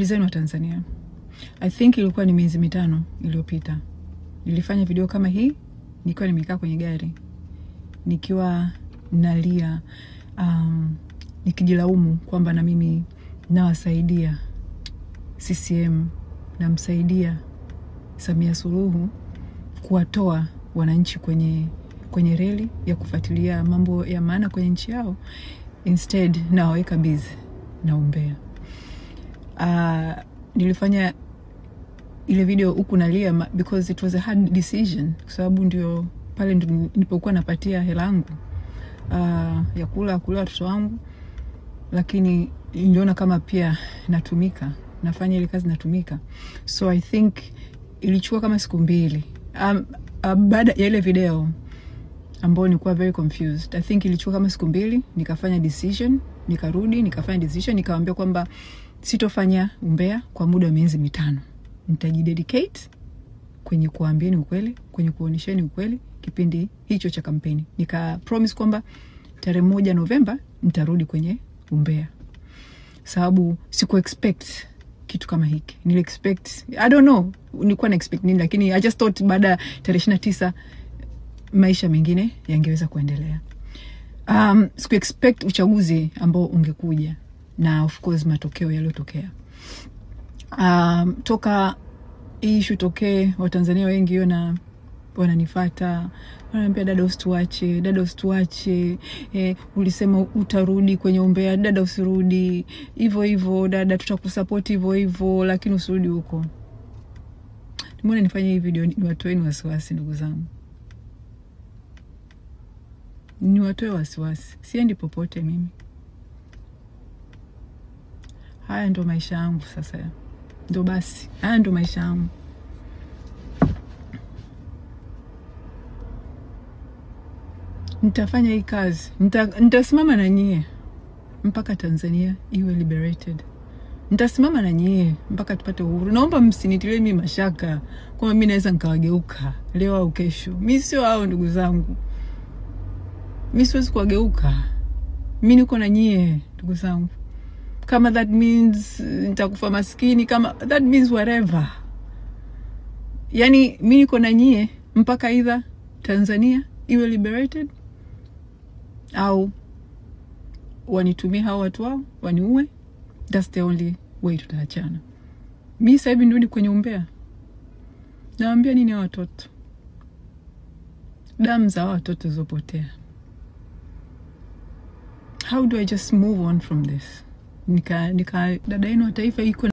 Zenu wa Tanzania. I think ilikuwa ni miezi 5 iliyopita. Nilifanya video kama hii nikiwa nimekaa kwenye gari, nikiwa nalia, nikijilaumu kwamba na mimi nawasaidia CCM, namsaidia Samia Suluhu kuwatoa wananchi kwenye reli ya kufuatilia mambo ya maana kwenye nchi yao, instead nawaweka busy na umbea. Nilifanya ile video huku nalia because it was a hard decision, kwa sababu ndio pale nilipokuwa napatia hela yangu ya kula watoto wangu, lakini niliona kama pia natumika, nafanya ile kazi natumika. So I think ilichukua kama siku 2 baada ya ile video ambayo nilikuwa very confused. I think ilichukua kama siku 2 nikafanya decision, nikarudi nikafanya decision, nikawaambia kwamba sitofanya umbea kwa muda wa miezi 5. Nitajidedicate kwenye kuambieni ukweli, kwenye kuonesheni ukweli kipindi hicho cha kampeni. Nika promise kwamba tarehe 1 Novemba nitarudi kwenye umbea. Sababu siku expect kitu kama hiki. Nili expect, I don't know, nilikuwa na expect nini, lakini I just thought baada tarehe 29 maisha mengine yangeweza kuendelea. Siku expect uchaguzi ambao ungekuja na of course matokeo yaliyotokea. Toka issue tokee, Watanzania wengi wana wananifuata, wananiambia dada usituache, dada usituache, ulisema utarudi kwenye umbea, dada usirudi, hivyo hivyo dada tutakusupport hivyo hivyo, lakini usirudi huko. Nimeona nifanye hii video niwatoeni wasiwasi ndugu zangu. Niwatoe wasiwasi. Siendi popote mimi. Haya ndo maisha yangu sasa. Ndo basi. Haya ndo maisha yangu. Nitafanya hii kazi. Nitasimama na nyie mpaka Tanzania iwe liberated. Nitasimama na nyie mpaka tupate uhuru. Naomba msinitilie mimi mashaka kwamba mimi naweza nikawageuka leo au kesho. Mimi sio hao ndugu zangu. Mimi siwezi kuwageuka. Mimi niko na nyie ndugu zangu. Kama that means nitakufa maskini, kama that means whatever. Yani mimi niko na nyie mpaka either Tanzania iwe liberated au wanitumie hao watu wao waniue. That's the only way tutaachana. Mimi sasa hivi nirudi kwenye umbea. Nawaambia nini hao watoto? Damu za watoto zilizopotea. How do I just move on from this? Nika dada yenu wa taifa iko